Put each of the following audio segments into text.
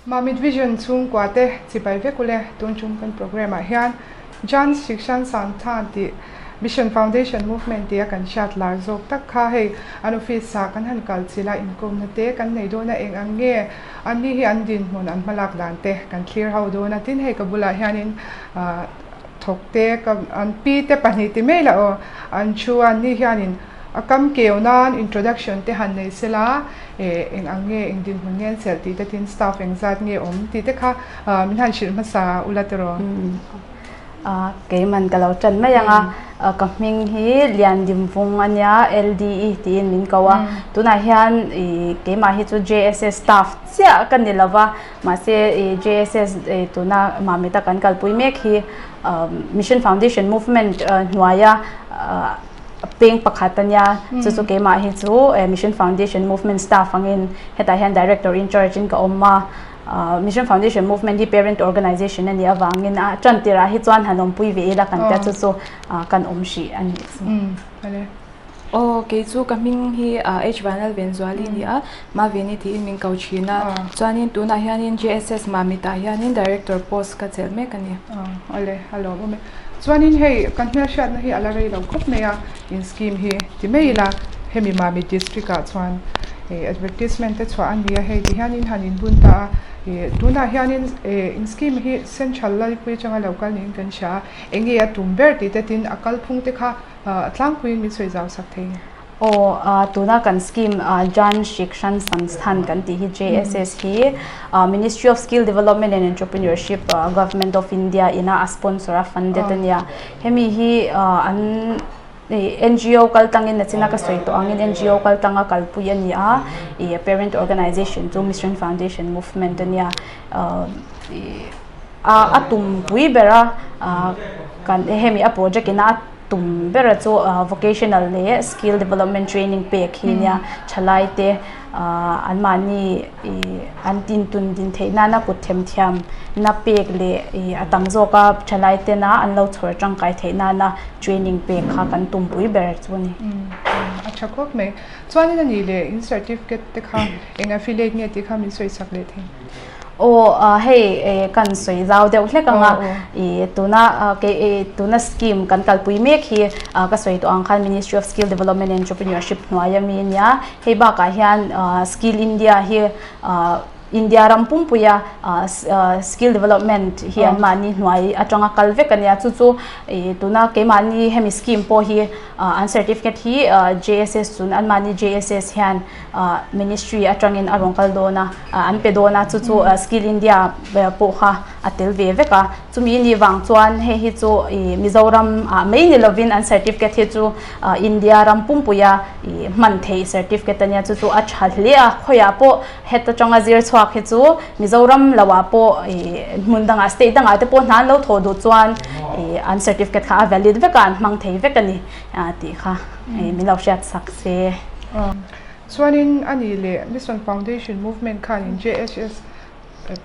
Mamit Vision chhungkua te chibai vek ule tun chung kan programme ah hian Jan Shikshan Sansthan tih Mission Foundation Movement tia kan hriat lar zawk tak kha hei an office ah kan han kal chilh a inkawmna te kan nei dawn a eng ang nge an ni hi an dinhmun an hmalak dan te kan thlir ho dawn a tin hei ka bulah hianin ah thawk te ka an pi te pahnih ti mai lah aw an thu a an ni hianin a kam keu nan introduction te han nei sela eh eng ang nge eng dinhmun nge an chelh tih te tin staff eng zat nge awm tih te kha ah min han hrilh hmasa ula tiraw. Ah keiman ka lo tan mai ang a ka hming hi Liandimvung a nia LDE tiin min ko a tunah hian ih keimah hi chu JSS staff chiah ka ni lova Mahse, i JSS tuna Mamita kan kalpui mek hi Mission Foundation Movement hnuaia peng pakhat a nia. Chu chu keimah hi chu Mission Foundation Movement staff angin hetah hian Director in charge in ka awm a. Mission Foundation Movement hi parent organization a nih avangin a tan tirah hi chuan han awmpui ve ila kan tia chu chu kan awm hrih a nih chu. Aw, kei chu ka hming hi H Vanal Venzuali a ni a, Maveni tiin min ko thin a. Chuanin tunah hianin JSS Mamitah hianin Director post ka chelh mek a ni. Aw, ale, a lawm awm e. Chuanin hei kan hmelhriatna hi a la rei lo khawp mai a, in scheme hi ti mai ila hemi Mamit district ah chuan advertisement te chhuah a ni a, hei ti hianin han inbun ta a, tunah hianin in scheme hi Central Laipui atanga lo kal niin kan hria a, eng nge a tum ber tih te tin a kalphung te kha Tlangpuiin min sawi zau sak thei. Aw, tuna kan scheme Jan Shikshan Sansthan kan tih hi JSS hi Ministry of Skill Development and Entrepreneurship Government of India ina a sponsor a funded a nia. Hemi hi an NGO kal tangin a china ka sawi tawh angin NGO kal tanga kalpui a ni a, ih parent organization chu Mission Foundation Movement a nia. A tumpui bera kan hemi a project ina a tum bera chu vocational leh skill development training pek hi nia thalai te an mahni ih an tin tun din theih nana kut themthiam na pek leh ih a tam zawka thalai tena an lo chhawr tangkai theih nana training pek kha kan tumpui ber chu a ni. A tha khawp mai. Chuanin a nih leh in certificate te kha eng affiliate nge tih kha min sawi chak leh thei. Aw hei kan sawi zau deuh hlek ang a, ih tuna kei tuna scheme kan kalpui mek hi ka sawi tawh ang khan Ministry of Skill Development and Entrepreneurship hnuai ami a nia, hei bakah hian Skill India hi India ram pumpuia skill development hi an mahni hnuai atanga kal vek a nia, chu chu ih tuna keimahni hemi scheme pawh hi an certificate hi JSS chun an mahni JSS hian Ministry atangin a rawn kal dawn a, an pe dawn a, chu chu Skill India pawh kha a tel ve vek a. Chumi nih vang chuan hei hi chu Mizoram ah mai ni lovin an certificate hi chu India ram pumpuia hman theih certificate a nia, chu chu a tha hle a. Khawiah pawh het atanga zir chhuak hi chu Mizoram lohah pawh hmun dangah state dangah te pawh hna an lo thawh duh chuan an certificate kha a valid vek a, an hmang thei vek a ni tih kha. Min lo hriat sak se. Chuanin a nih leh Mission Foundation Movement khanin JHS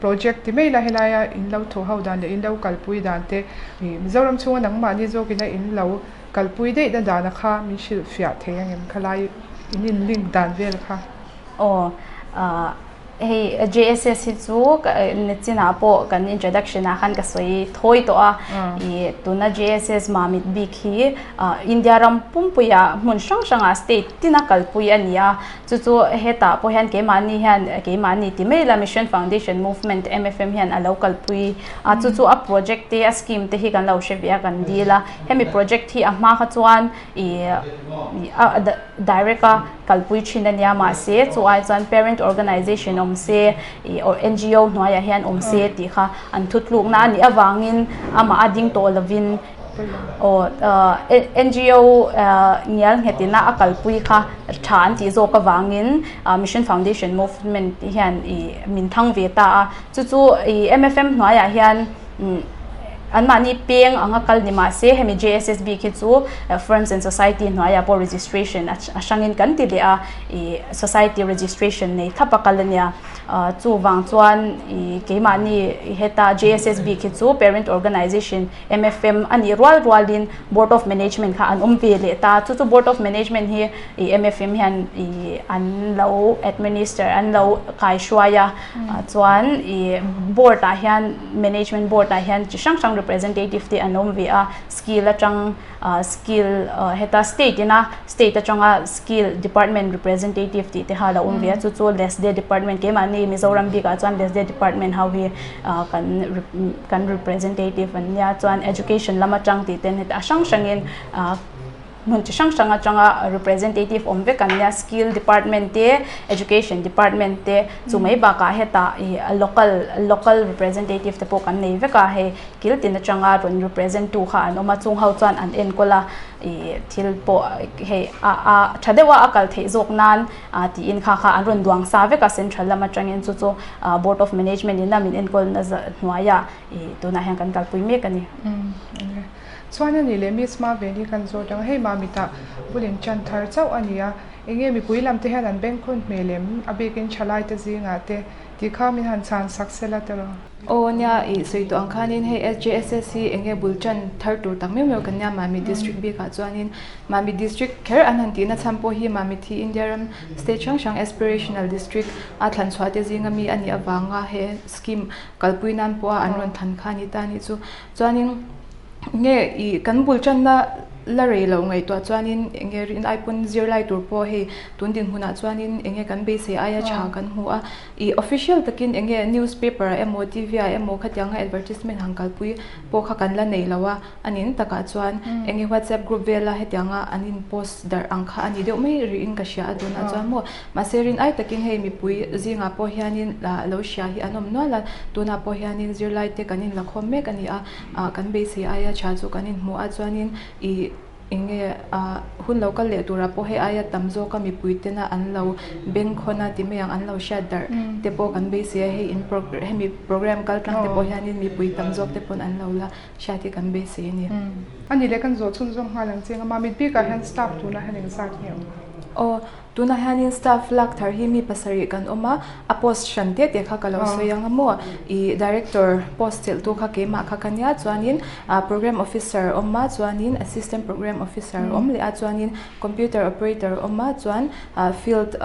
project ti mai la helaia in lo thawh ho dan leh in lo kalpui dan te Mizoram chhunga nangmahni zawkina in lo kalpui daih na dana kha min hrilh fiah thei angem khalai in in link dan vel kha. Aw Hei JSS hi chu nichinah pawh kan introduction ah khan ka sawi thawi tawh a, ih tuna JSS Mamit bik hi India ram pumpuia hmun hrang hrangah state tina kalpui a ni a, chu chu hetah pawh hian keimahni hian keimahni ti mai la Mission Foundation Movement MFM hian a lo kalpui a, chu chu a project te a scheme te hi kan lo hre ve a kan dil a, hemi project hi a hma kha chuan ih direct a kalpui thin a nia mahse chu ai chuan parent organization awm se ih or NGO hnuaiah hian awm se tih kha an thutlukna a nih avangin amah a ding tawh lovin aw NGO ngial nghetina a kalpui kha tha an tih zawk avangin Mission Foundation Movement hian ih min thang ve ta a chu chu ih M_F_M hnuaiah hian. Anmahni peng anga kal ni mah se hemi JSS bik hi chu Firms and Society hnuaiah pawh registration a hrangin kan ti leh a, ih society registration nei thlap a kal a nia. Chuvang chuan ih keimahni heta JSS bik hi chu parent organization MFM a nih rual rualin Board of Management kha an awm ve leh ta. Chu chu Board of Management hi ih MFM hian ih an lo administer an lo kaihruai a. Chuan ih board ah hian management board ah hian chi hrang hrang representative te an awm ve a, skill atang skill heta state ina state atanga skill department representative tih te kha a lo awm ve a, chu chu LESDE department keimahni Mizoram bikah chuan LESDE department ho hi kan kan representative an nia chuan education lam atang tih ten heta a hrang hrangin Hmun chi hrang hrang atanga representative awm vek an nia, skill department te, education department te, chu mai bakah hetah ih local local representative te pawh kan nei vek a, hei kil tin atanga rawn represent tu kha an awm a, chung ho chuan an enkawl a, ih thil pawh hei a a tha deuh a a kal theih zawk nan ah tiin kha kha an rawn duang sa vek a central lam atangin chu chu board of management in a min enkawlna hnuaiah ih tunah hian kan kalpui mek a ni. Chuan a nih leh Miss Maven hi kan zawt ang, hei Mamitah bul in chan thar chauh a ni a, enge mipui lam te hian an bengkhawn hmel em, a bikin thalai te zingah te tih kha min han chhan sak sela tiraw? Aw nia, i sawi tawh ang khanin hei SJSS hi enge bul chan thar tur tak meuh meuh kan nia Mamit District bikah chuanin Mamit District kher an han tihna chhan pawh hi Mamit hi India ram state hrang hrang aspirational district a thlan chhuah te zinga mi a nih avanga he scheme kalpui nan pawha an rawn thlan kha a ni ta a nih chu. Chuanin nge ih kan bul tanna la rei lo ngaihtuah chuanin enge rin ai pawn zirlai tur pawh hei tun dinhmunah chuanin enge kan beisei aia tha kan hmu a, ih official takin enge newspaper ah emaw T_V ah emaw khatianga advertisement han kalpui pawh kha kan la nei lo a, a nin takah chuan enge whatsapp group vela hetianga an in post darh ang kha a ni deuh mai rihin ka hria a tunah chuan maw mahse rin ai takin hei mipui zingah pawh hianin lo hria hi an awm nual a, tunah pawh hianin zirlai te kan inlakhawm mek a ni a, ah kan beisei aia tha chu kan inhmuh a chuanin ih eng nge ah hun lo kal leh turah pawh hei aia tam zawka mipui tena an lo bengkhawn a ti mai ang an lo hriat darh te pawh kan beisei a hei in hemi program kal tlang te pawh hianin mipui tam zawk te pawn an lo la hriat hi kan beisei a ni. A ni leh kan zawh chhunzawm nghal ang chiang a, Mamit bikah hian staff tunah hian engzat nge awm? Aw, Tunah hianin staff lak thar hi mi pasarih kan awm a, a post hran te te kha ka lo sawi ang a maw? Ih director post chelh tu kha keimah kha ka nia, chuanin program officer awm a, chuanin assistant program officer awm leh a, chuanin computer operator awm a, chuan field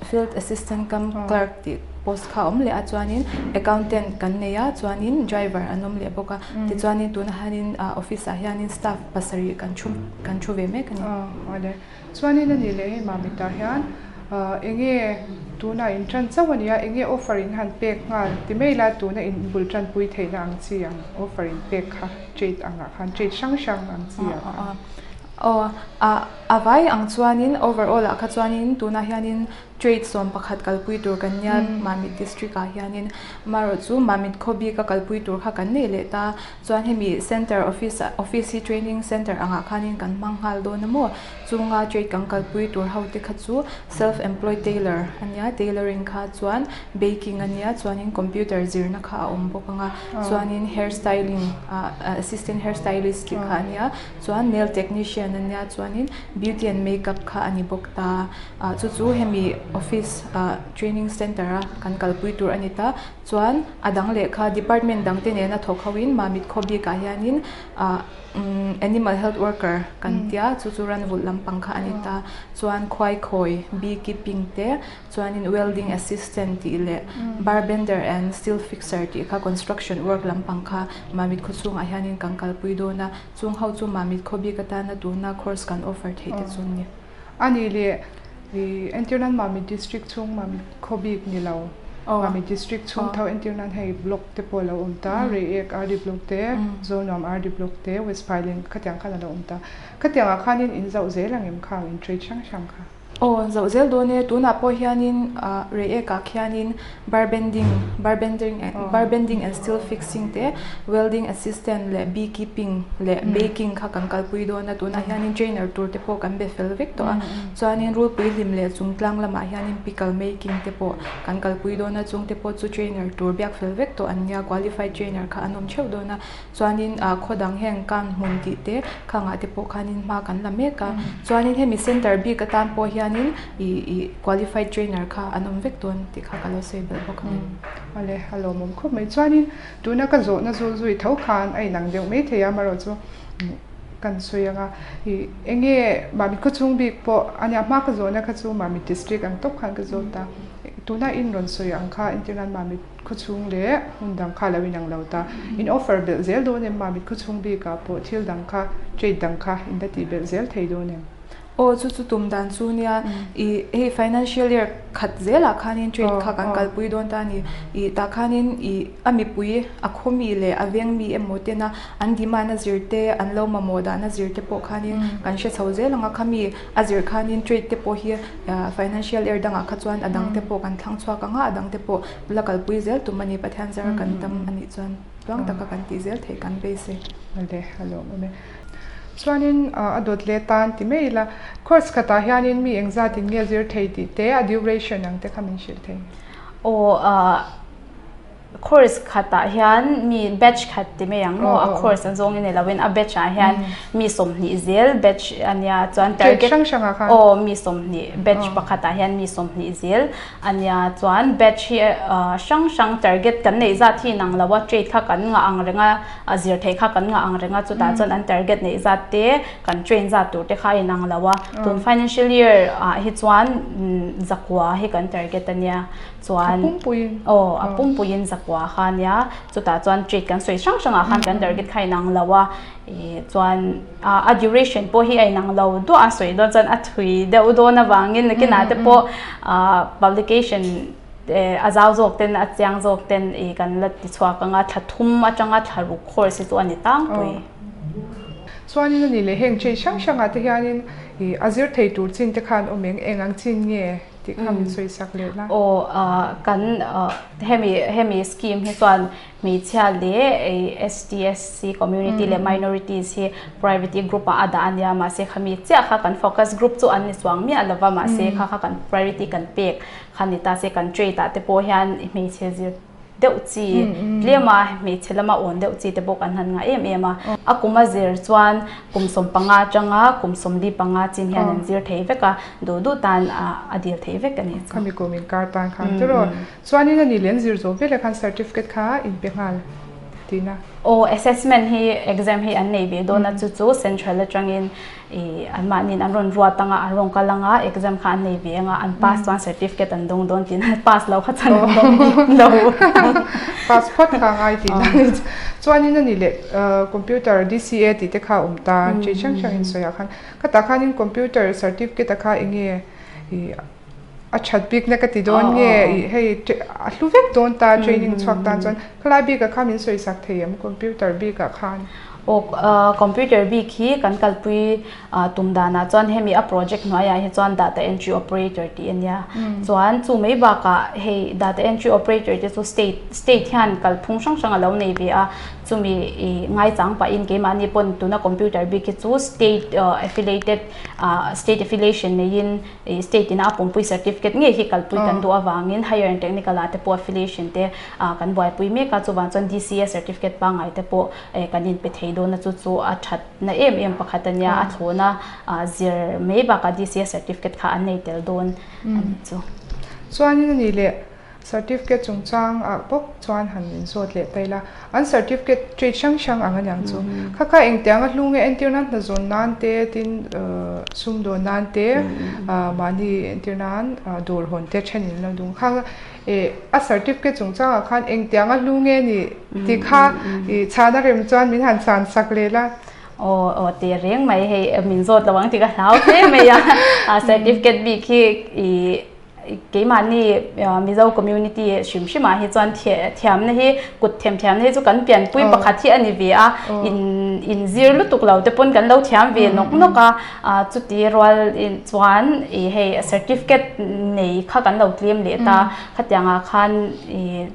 field assistant cum clerk tih post kha awm leh a, chuanin accountant kan nei a, chuanin driver an awm leh bawk a, tichuanin tunah hianin office ah hianin staff pasarih kan thu kan thu ve mek a ni. Chuanin a nih leh hei Mamitah hian enge tuna in tan chauh a nia, enge offer in han pek nghal ti mai la tuna in bul tanpui theihna ang chi ang offer in pek kha trade angah khan trade hrang hrang ang chi ah khan. Aw a vai ang chuanin overall ah kha chuanin tunah hianin Trade 11 kalpui tur kan nia Mamit District ah hianin amaherawh chu Mamit khaw bika kalpui tur kha kan nei leh ta chuan hemi Center Office ah Office hi Training Center angah khanin kan hmang nghal dawn a maw chunga trade kan kalpui tur ho te kha chu Self Employed Tailor a nia Tailoring kha chuan Baking a nia chuanin Computer zirna kha a awm bawk anga chuanin Hair Styling ah Assistant Hair Stylist tih kha a nia chuan Nail Technician a nia chuanin Beauty and Makeup kha a ni bawk ta. Ah chu chu hemi office ah training center a kan kalpui tur a ni ta chuan a dang leh kha department dang te nena thawk ho in Mamit khaw bikah hianin ah umm animal health worker kan tia chu chu ran vulh lampang kha a ni ta chuan khuai khawi bee keeping te chuanin welding assistant tih leh bar bender and steel fixer tih kha construction work lampang kha Mamit khaw chhungah hianin kan kalpui dawn a chung ho chu Mamit khaw bik atana tuna course kan offer theih te chu a ni. A nih leh i entirnan Mamit District chhung Mamit khaw bik ni lo Mamit District chhung tho entirnan hei block te pawh a lo awm ta, Reiek RD block te, Zonuam RD block te, West Phaileng khatiang khan a lo awm ta. Khatiangah khanin in zauh zel ang em khang in trade hrang hrang kha? Aw, zauh zel dawn e. Tunah pawh hianin Reiek ah khianin bar bending, bar bending bar bending and steel fixing te, welding assistant leh bee keeping leh baking kha kan kalpui dawn a. Tunah hianin trainer tur te pawh kan be fel vek tawh a. Chuanin rulpui hlim leh chungtlang lamah hianin pickle making te pawh kan kalpui dawn a. Chung te pawh chu trainer tur biak fel vek tawh an nia, qualified trainer kha an awm theuh dawn a. Chuanin ah khaw dang heng kan hmun tih te khangah te pawh khanin hma kan la mek a. Chuanin hemi center bik atan pawh hianin ih ih qualified trainer kha an awm vek dawn tih kha ka lo sawi belh bawk ang e. Awle a lawmawm khawp mai. Chuanin tuna ka zawhna zul zui tho khan a inang deuh mai thei a, amaherawh chu kan sawi ang a. Ih enge Mamit khawchhung bik pawh a nia hma ka zawhna kha chu Mamit district ang tawp khan ka zawt a. Tuna in rawn sawi ang kha entirnan Mamit Khawchhung leh hmun dang kha lo inang lo ta. In offer belh zel dawn em? Mamit khawchhung bikah pawh thil dang kha, trade dang kha in la tih belh zel thei dawn em? Aw, chu chu tum dan chu nia. I hei financial year khat zelah khanin trade kha kan kalpui dawn ta a ni. I tah khanin i a mipui, a khaw mi leh a veng mi emaw tena an demand a zir te, an lo mamawh dahna zir te pawh khanin kan hre chho zel ang a. Khami a zir khanin trade te pawh hi financial year dangah kha chuan a dang te pawh kan thlang chhuak ang a, a dang te pawh la kalpui zel tum a ni. Pathian zar kan dam a nih chuan tluang taka kan tih zel theih kan beisei. Awle, a lawmawm e. Chuanin a dawt leh tan ti mai ila, course khatah hianin mi engzatin nge zir thei tih te, a duration ang te kha min hrilh thei. Aw, Course khatah hian mi batch khat ti mai ang maw a course a zawng in ni lovin a batch ah hian mi 20 zel batch a nia chuan target aw mi 20 batch pakhatah hian mi 20 zel a nia chuan batch hi hrang hrang target kan neih zat hi inang lo a trade kha kan ngah ang reng a a zir theih kha kan ngah ang reng a chutah chuan an target neih zat te kan train zat tur te kha a inang lo a tun financial year ah hi chuan zakua hi kan target a nia. Chuan A pumpuiin. Aw, a pumpuiin zakua kha ania. Chutah chuan treat kan sawi hrang hrangah khan kan target kha a inang lo a. Ih chuan a duration pawh hi a inang lo duah a sawi dawn chuan a thui deuh dawn avangin nakinah te pawh publication a zau zawk ten a chiang zawk ten ih kan la ti chhuak ang a, thla thum atanga thla ruk course hi chu a ni tlangpui. Chuanin a ni leh heng trade hrang hrangah te hianin ih a zir thei tur chin te khan awm eng eng ang chin nge? tih kha min sawi sak leh la. Aw kan hemi hemi scheme hi chuan hmeichhia leh STSC community leh minorities hi priority group ah a dah a nia mahse khami chiah kha kan focus group chu an ni chuang miah lova mahse kha kha kan priority kan pek kha ni ta se kan trade ah te pawh hian hmeichhe zir deuh chi tlem a hmeichhe lama awn deuh chi te bawk an han ngah em em a. A kum a zir chuan kum 15 atanga kum 45 chin hian an zir thei vek a, duh duh tan a dil thei vek a ni chu. Khami kum inkar tan khan tiraw chuanin a ni leh an zir zawh velah khan certificate kha in pe nghal tihna. Aw assessment hi exam hi an nei ve dawn a chu chu central atangin Ih an mahniin an rawn ruat anga an rawn kal anga exam kha an nei ve anga an pass chuan certificate an dawng dawn tihna pass lo kha chuan an dawng bik lo. Pass phawt kha a ngai tihna a ni. Chuanin a ni leh computer DCA tih te kha a awm ta chi hrang hrang in sawi ah khan khatah khanin computer certificate a kha eng nge ih a that bikna ka ti dawn nge ih hei a hlu vek dawn ta training chhuak tan chuan khalai bikah khan min sawi sak thei em computer bikah khan. Aw computer bik hi kan kalpui tum danah chuan hemi a project hnuaiah hi chuan data entry operator tih a nia chuan chu mai bakah hei data entry operator te chu state state hian kalphung hrang hrang a lo nei ve a chumi ih ngaichang pahin keimahni pawn tuna computer bik hi chu state affiliated state affiliation neiin Ih state ina a pumpui certificate ngei hi kalpui kan duh avangin higher and technical ah te pawh affiliation te ah kan buaipui mek a, chuvang chuan DCA certificate pangngai te pawh eh kan inpe thei dawn a, chu chu a thatna em em pakhat a nia, a thlawna ah zir mai bakah DCA certificate kha an nei tel dawn a nih chu. Chuanin a nih leh Certificate chungchang ah bawk chuan han in zawt leh ta ila, an certificate trade hrang hrang ang aniang chu. Kha kha engtiang a hlu nge entir nan hna zawn nan te tin sumdawn nan te mahni entir nan dawr hawn te then in lo dung. Kha eh a certificate chungchang ah khan engtiang a hlu nge ni tih kha ih chhana rem chuan min han chhan sak leh la. Aw aw teh reng mai hei min zawt lo ang tih ka hlau hle mai a, certificate bik hi ih. Keimahni Mizo community hrim hrimah hi chuan thiamna hi kut themthiamna hi chu kan pianpui pakhat hi a ni ve a, in inzir lutuk lo te pawn kan lo thiam ve nawk nawk a, chuti rual chuan ih hei certificate nei kha kan lo tlem leh ta, khatiangah khan ih.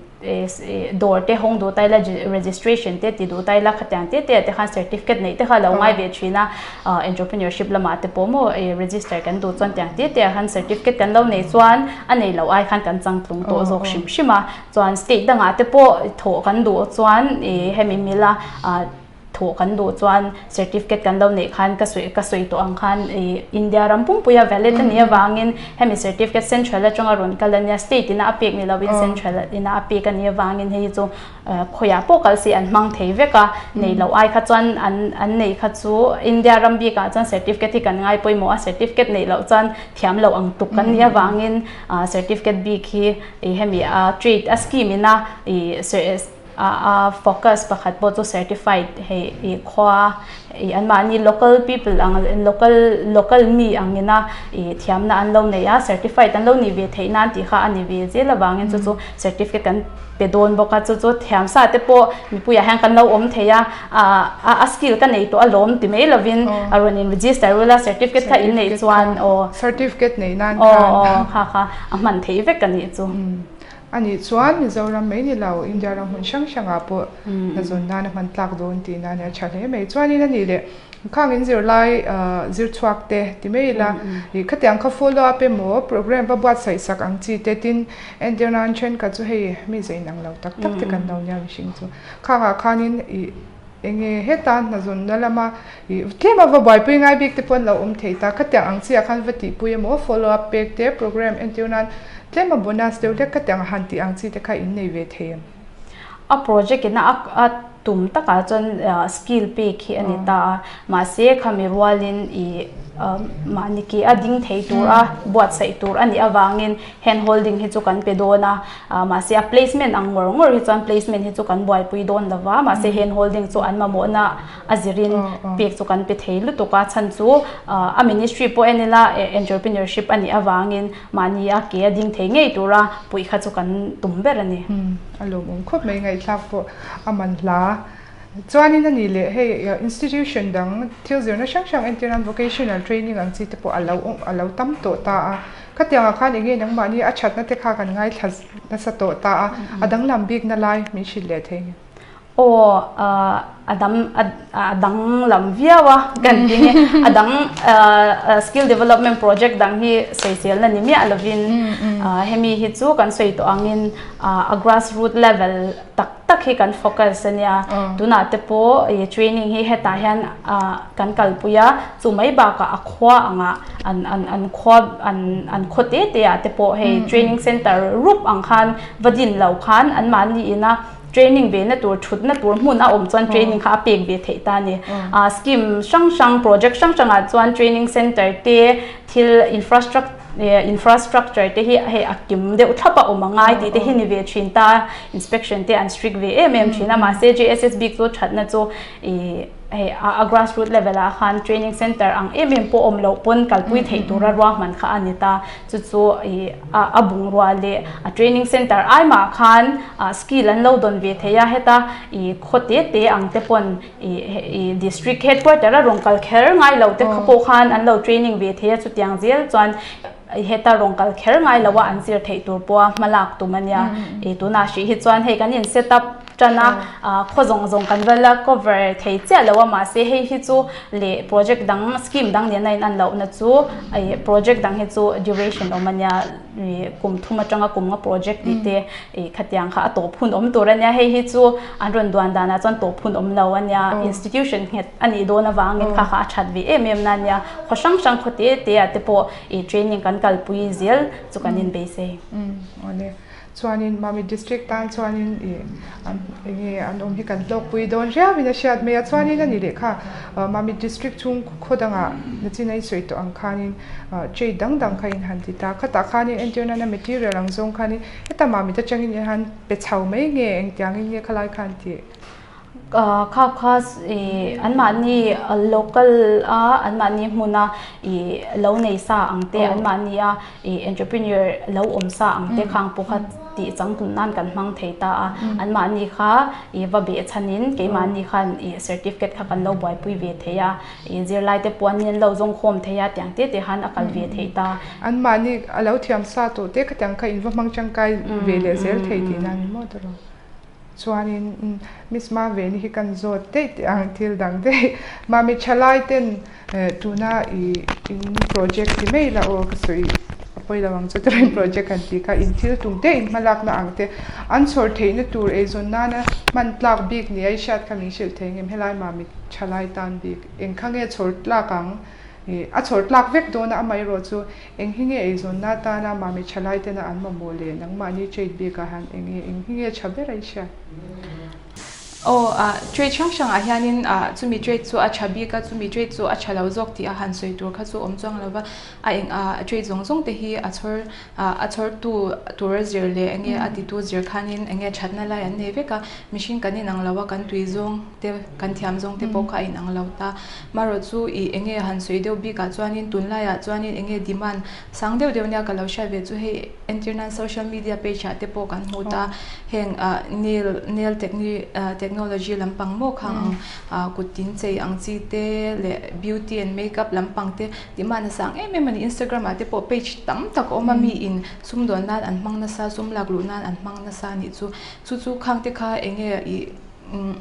Dawr te hawng duh ta ila registration te ti duh ta ila khatiang te te ah te khan certificate neih te kha a lo ngai ve thin a, entrepreneurship lamah te pawh maw register kan duh chuan tiang te te ah khan certificate kan lo neih chuan a nei loh ai khan kan changtlung tawh zawk hrim hrim a, chuan state dangah te pawh thawh kan duh chuan hemi mila Thawh kan duh chuan certificate kan lo neih khan ka sawi ka sawi tawh ang khan ih India ram pumpuia valid a nih avangin hemi certificate central atanga rawn kal a nia state ina a pek ni lovin central ina a pek a nih avangin hei hi chu khawiah pawh kal se an hmang thei vek a, nei loh ai kha chuan an an neih kha chu India ram bikah chuan certificate hi kan ngai pawimawh a certificate neih loh chuan thiam loh ang tuk kan nih avangin certificate bik hi ih hemi a trade a scheme ina ih A focus pakhat pawh chu certified hei ih khua ih anmahni local people ang local local mi angina ih thiamna an lo nei a certified an lo nih ve theih nan tih kha a ni ve zel avangin chu chu certificate kan pe dawn bawk a chu chu thiamsa te pawh mipuiah hian kan lo awm thei a ah a skill ka nei tawh alawm ti mai lovin a rawn in register ula certificate kha in neih chuan aw certificate neih nan khan aw aw kha kha a hman theih vek a nih chu. A nih chuan Mizoram mai ni lo, India ram hmun hrang hrangah pawh hnazawn nan a hman tlak dawn tih nan a tha hle mai. Chuanin a nih leh khang in zirlai zir chhuak te ti mai ila, ih khatiang kha follow up emaw program va buatsaih sak ang chi te tin entir nan thenkhat chu hei mi zei nang lo tak tak te kan lo nia mihring chu. Khangah khanin ih enge heta hnazawnna lama ih tlem a va buaipui ngai bik te pawh an lo awm thei ta. Khatiang ang chiah khan va tihpui emaw follow up pek te program entir nan Tlem a bonus deuh hlek khatiang a han tih ang chi te kha in nei ve thei em? A project ina a tum takah chuan skill pek hi a ni ta a, mahse khami rualin ih mahni ke a ding thei tur a buatsaih tur a nih avangin hand holding hi chu kan pe dawn a, mahse a placement ang ngawr ngawr hi chuan placement hi chu kan buaipui dawn lo va, mahse hand holding chu an mamawhna a zirin pek chu kan pe thei lutuk a, chhan chu a ministry pawh en ila entrepreneurship a nih avangin Mahni a ke a ding thei ngei tura puih kha chu kan tum ber a ni. A lawmawm khawp mai ngaihthlak pawh a man hla. Chuanin a nih leh hei institution dang thil zirna hrang hrang entir nan vocational training ang chi te pawh a lo a lo tam tawh ta a. Khatiangah khan eng nge nangmahni a thatna te kha kan ngaithla nasa tawh ta a, a danglam bikna lai min hrilh leh thei. Aw a dang a dang lam viau a kan ti nge a dang skill development project dang hi sawiselna ni miah lovin hemi hi chu kan sawi tawh angin a grass root level tak tak hi kan focus a nia tunah te pawh ih training hi hetah hian kan kalpui a chu mai bakah a khua angah an an an khua an an khaw te te ah te pawh hei training center rup ang khan va din lo khan anmahni ina Training ve na tur thutna tur hmun a awm chuan training kha a pek ve theih ta a ni. Scheme hrang hrang project hrang hrangah chuan training center te thil infrastructure te hi hei a kim deuh thlap a awm a ngai tih te hi ni ve thin ta. Inspection te an strict ve em em thin a mahse JSS bik chu thatna chu ih hei a grassroot level ah khan training center ang em em pawh awm loh pawn kalpui theih tura ruahman kha a ni ta. Chu chu ih a bungrua leh a training center ai mah khan skill an lo dawn ve thei a, heta ih khaw te te ang te pawn ih ih district headquarter a rawn kal kher ngai lo te kha pawh khan an lo training ve thei a, chutiang zel chuan heta rawn kal kher ngai lo a an zir theih tur pawha hma lak tum a nia. Ih tunah hrih hi chuan hei kan in set up tan a, khaw zawng zawng kan va la cover thei chiah lo a mahse hei hi chu leh project dang scheme dang nena in an lohna chu ih project dang hi chu duration awm a nia ih kum thum atanga kum nga project tih te ih khatiang kha a tawp hun awm tur a nia hei hi chu an rawn duan danah chuan tawp hun awm lo a nia institution nghet a nih dawn avangin kha kha a that ve em em na a nia khaw hrang hrang khaw te te ah te pawh ih training kan kalpui zel chu kan inbeisei. Chuanin Mamit District tan chuanin ih an enge an awm hi kan hlawkpui dawn riauin a hriat mai a, chuanin a ni leh kha Mamit District chhung khaw dangah nachin a i sawi tawh ang khanin trade dang dang kha in han ti ta, khatah khanin entir nana material ang zawng khanin heta Mamit atangin i han pe chho mai nge engtiangin nge khalai khan tih. Kha kha ih anmahni local a anmahni hmuna ih lo nei sa ang te anmahni a ih entrepreneur lo awm sa ang te khang pawh kha tih changtlun nan kan hmang thei ta a anmahni kha ih va beh chhanin keimahni khan ih certificate kha kan lo buaipui ve thei a ih zirlai te pawh an in lo zawng khawm thei a tiang te te khan a kal ve thei ta. Anmahni a lo thiam sa tawh te khatiang kha in va hmang tangkai ve leh zel thei tihna a ni maw tawh lo. Chuanin Miss Maveni hi kan zawt daih teh ang thil dang daih. Mami thalai ten tuna i in project ti mai la aw ka sawi a pawi lo ang chu tirain project han tih kha in thil tum te in hmalakna ang te an chhawr theihna tur eizawn nana hman tlak bik nia i hriat kha min hrilh thei ngem helai Mami thalai tan bik eng kha nge chhawr tlak ang a chhawr tlak vek dawn a amaherawh chu Eng hi nge eizawnna atana Mami thalai tena an mamawh leh nangmahni trade bikah hian eng nge eng hi nge tha ber a i hriat? Aw, ah, trade hrang hrangah hianin ah chumi trade chu a tha bik a, chumi trade chu a tha lo zawk tih a han sawi tur kha chu awm chuang lo va, a eng ah trade zawng zawng te hi a chhawr ah a chhawrtu tura zir leh eng nge a titu zir khanin eng nge thatna lai an nei vek a, mihring kan inang lo a, kan tui zawng te kan thiam zawng te pawh kha a inang lo ta. Marawh chu ih eng nge han sawi deuh bikah chuanin tunlaiah chuanin eng nge demand sang deuh deuh nia ka lo hriat ve chu hei entir nan social media page ah te pawh kan hmu ta heng ah nail nail technology lampang maw khang ang ah kut tin chei ang chi te leh beauty and makeup lampang te demand a sang em em a ni instagram ah te pawh page tam tak a awm a mi in sumdawn nan an hmang nasa sum lak luh nan an hmang nasa a nih chu chu chu khang te kha eng nge ih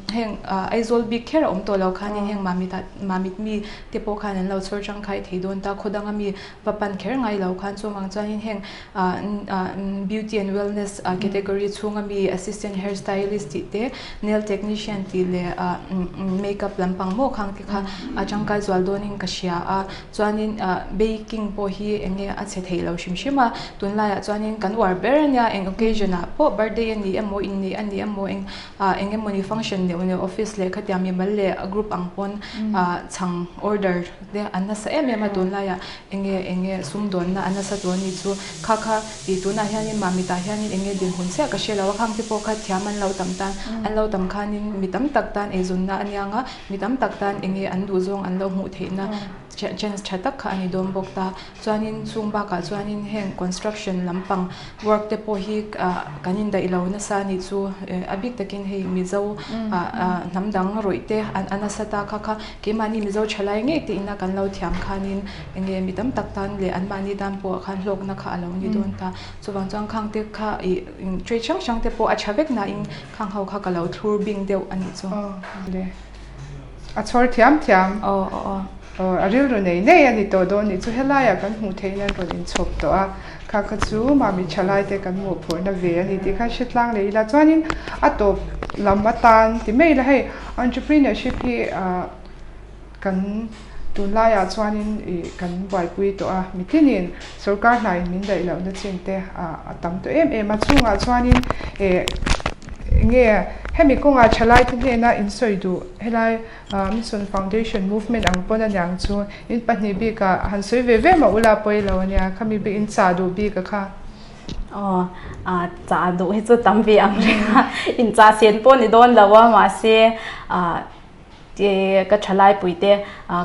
Heng Aizawl bik kher a awm tawh lo khanin heng Mamit ah Mamit mi te pawh khan an lo chhawr tangkai thei dawn ta khaw danga mi va pan kher ngai lo khan chuang chuanin heng beauty and wellness category chhunga mi assistant hair stylist tih te nail technician tih leh makeup lampang maw khang te kha a tangkai zual dawnin ka hria a chuanin baking pawh hi eng nge a chhe thei lo hrim hrim a tunlaiah chuanin kan uar ber ania eng occasion ah pawh birthday a ni emaw inneih a ni emaw eng Ah eng emawni function neuh neuh office leh khatiang mimal leh group ang pawn ah chhang order te an nasa em em a tunlaiah eng nge eng nge sumdawnna an nasa tur a ni chu kha kha tih tunah hianin Mamitah hianin eng nge dinhmun chiah ka hre lo a khang te pawh kha thiam an lo tam tan an lo tam khanin mi tam tak tan eizawnna a niang a mi tam tak tan eng nge an duhzawng an lo hmuh theihna chance tha tak kha a ni dawn bawk ta. Chuanin chung bakah chuanin heng construction lampang work te pawh hi kan indaih lo nasa a nih chu a bik takin hei Mizo hnam dang rawih te a nasa ta kha kha keimahni Mizo thalai ngei te ina kan lo thiam khanin eng nge mi tam tak tan leh anmahni tan pawh khan hlawkna kha a lo ni dawn ta. Chuvang chuan khang te kha ih trade hrang hrang te pawh a tha vek nain khang ho kha ka lo thlur bing deuh a nih chu. A chhawr thiam thiam. Aw, a rilru nei nei a ni tawh dawn nih chu helaiah kan hmuh theih in an rawn inchhawp tawh a, kha kha chu mami thalaite kan mawhphurhna ve a ni tih kha hre tlang leh ila chuanin a tawp lam atan ti mai ila hei entrepreneurship hi ah kan tunlaiah chuanin ih kan buaipui tawh a mitinin sorkar hna in min daih lohna chin te ah a tam tawh em em a chungah chuanin eh enge hemi kawngah thalaite hnena insawi duh helai. Mission Foundation Movement ang pawn aniang chu in pahnih bikah han sawi ve ve mah ula pawi lo ania khami bik in chah duh bik a kha. Aw a chah duh hi chu tam ve ang reng a in chah sen pawh ni dawn lo a mahse ah ka thalai pui te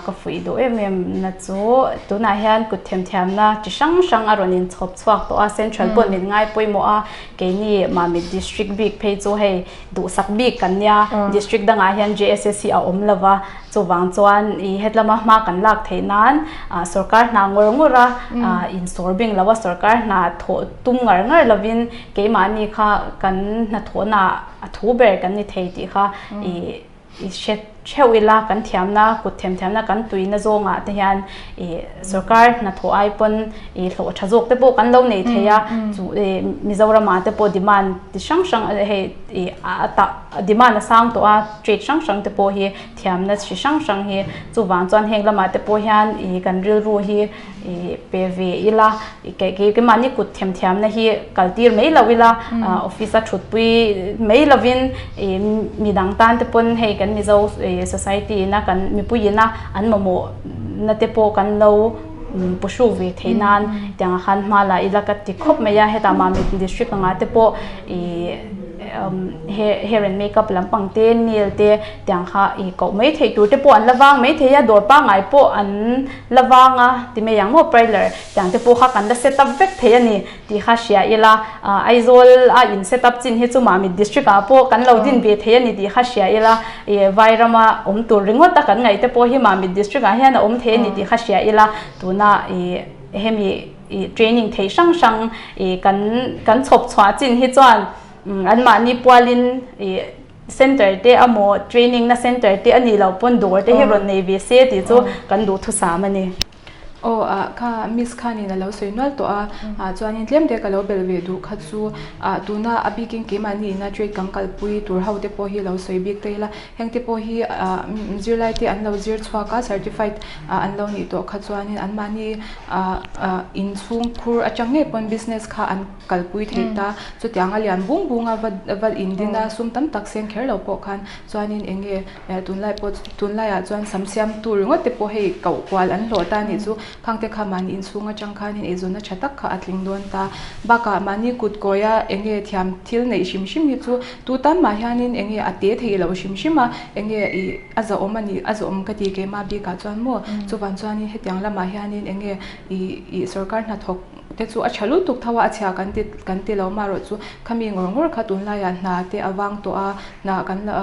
ka fuih duh em em na chu tunah hian kut themthiamna chi hrang hrang a rawn in chhawp chhuak tawh a central pawh min ngai pawimawh a keini Mamit district bik phei chu hei duhsak bik kan nia district dangah hian JSSC a awm lova chuvang chuan ih hetlama hma kan lak theih nan ah sorkar hna ngawr ngawr a ah insawr bing lo a sorkar hna thawh tum ngar ngar lovin keimahni kha kan hnathawhna a thu ber kan ni thei tih kha ih I hre theuh ila kan thiamna kut them thiamna kan tuina zawngah te hian ih sorkar hnathawh ai pawn ih hlawh tha zawk te pawh kan lo nei thei a chu ih Mizoramah te pawh demand ti hrang hrang hei ih a tah demand a sang tawh a trade hrang hrang te pawh hi thiamna chi hrang hrang hi chuvang chuan heng lamah te pawh hian ih kan rilru hi ih pe ve ila kei keimahni kut themthiamna hi kal tir mai lo ila office a thutpui mai lovin ih midang tan te pawn hei kan Mizo society ina kan mipui ina an mamawh na te pawh kan lo pu hruk ve theih nan tiang ah khan hma la ila ka ti khawp mai a hetah Mamit district anga te pawh ih. hair and makeup lampang te nail te tiang kha ih koh mai theih tur te pawh an la vang mai thei a dawr pangngai pawh an la vang a ti mai ang maw parlour tiang te pawh kha kan la set up vek thei a ni tih kha hria ila Aizawl a in set up chin hi chu Mamit district ah pawh kan lo din ve thei a ni tih kha hria ila ih Vairama awm tur ringawt a kan ngaih te pawh hi Mamit district ah hian a awm thei a ni tih kha hria ila tuna ih hemi ih training thei hrang hrang ih kan kan chhawp chhuah chin hi chuan anmahni pualin ih center te emaw training na center te a nih loh pawn dawr te hi rawn nei ve se tih chu kan duhthusam a ni. Aw ah kha miss khanin a lo sawi nual tawh a ah chuanin tlem te ka lo belh ve duh kha chu ah tuna a bikin keimahni ina trade kan kalpui tur ho te pawh hi lo sawi bik ta ila heng te pawh hi ah zirlai te an lo zir chhuak a certified ah an lo nih tawh kha chuanin anmahni ah ah inchhung khur atang ngei pawn business kha an kalpui theih ta chutiang a lian bung bung a va va indin a sum tam tak seng kher lo pawh khan chuanin eng nge Tunlai pawh tunlaiah chuan sam siamtu ringawt te pawh hei koh kual an hlawh ta anih chu khang te kha mahni inchhung atang khanin eizawnna tha tak kha a tling dawn ta. Bakah mahni kut kawia eng nge thiam thil neih hrim hrim hi chu tu tan mah hianin eng nge a te thei lo hrim hrim a, eng nge ih a zahawm a nih a zahawm ka ti keimah bikah chuan maw chuvang chuanin hetiang lamah hianin eng nge ih ih sorkar hnathawk te chu a tha lutuk tho a, a chhia kan ti kan ti lo marawh chu khami ngawr ngawr kha tunlaiah hna te a vang tawh a. Hna kan la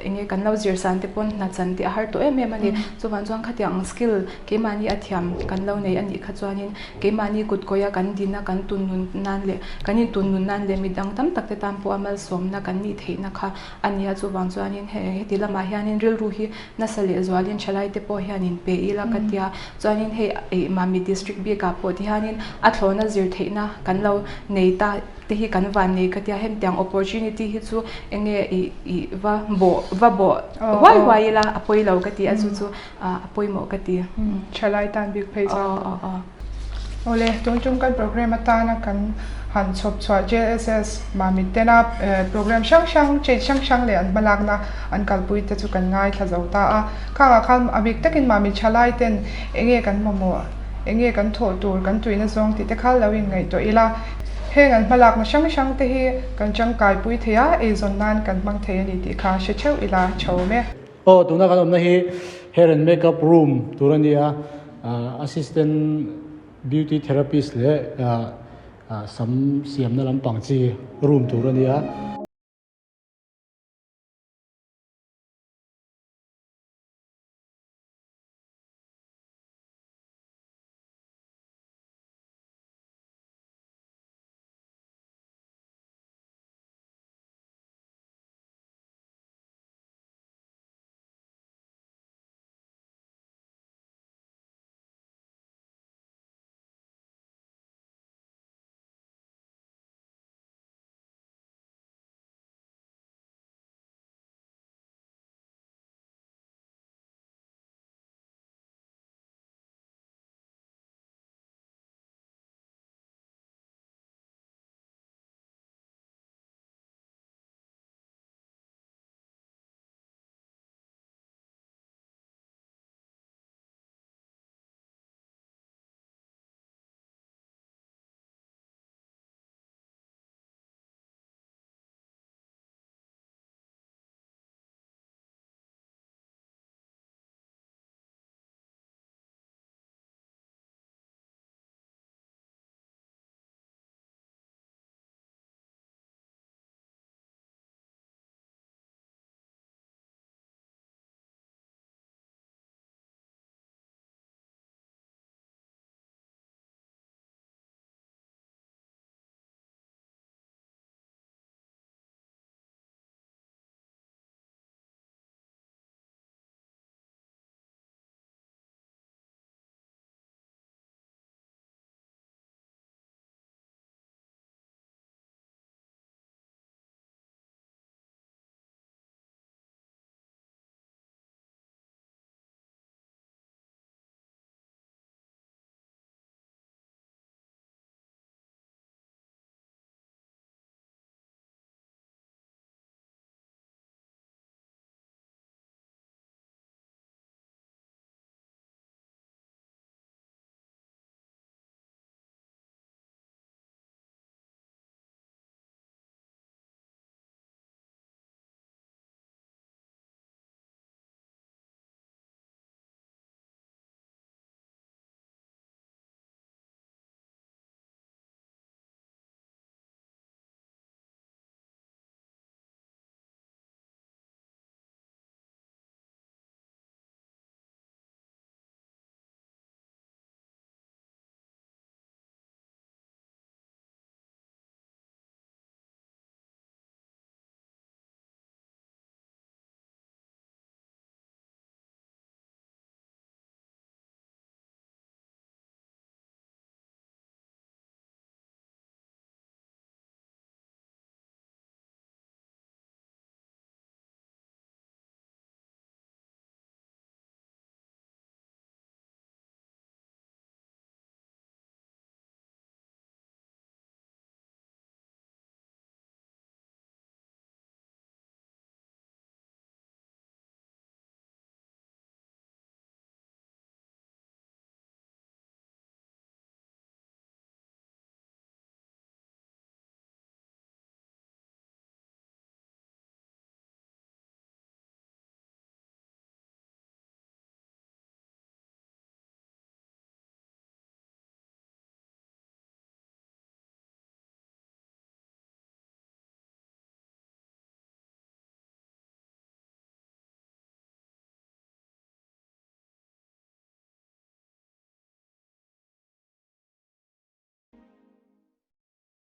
eng nge kan lo zir san te pawn hna chan tih a har tawh em em a ni. Chuvang chuan khatiang ang skill keimahni a thiam kan lo nei a nih kha chuanin keimahni kut kawia kan din a kan tun nun nan leh kan intun nun nan leh midang tam tak te tan pawh a malsawmna kan nih theihna kha a ni a. Chuvang chuanin he heti lamah hianin rilru hi nasa leh zualin thalai te pawh hianin pe ila ka tia. Chuanin hei Mami district bikah pawh tihianin a thlawhna zir theihna kan lo nei ta. Te hi kan van nei ka tia hemtiang opportunity hi chu enge ih ih va bawh va bawh huai huai ila a pawi lo ka ti a chu chu a pawimawh ka ti. Thalai tan bik phei chuan. Aw aw. Awle tun tum kan program atana kan han chhawp chhuah JSS Mamit tena program hrang hrang trade hrang hrang leh an hmalakna an kalpui te chu kan ngaithla zo ta a. Khangah khan a bik takin Mamit thalai ten enge kan mamawh enge kan thawh tur kan tuina zawng tih te kha lo inngaihtuah ila. Heng an hmalakna hrang hrang te hi kan tangkaipui thei a, eizawn nan kan hmang thei a ni tih kha hre theuh ila tha awm e. Aw, tuna kan awmna hi Hair and Makeup Room tur a ni a, Assistant Beauty Therapist leh sam siamna lampang chi room tur a ni a.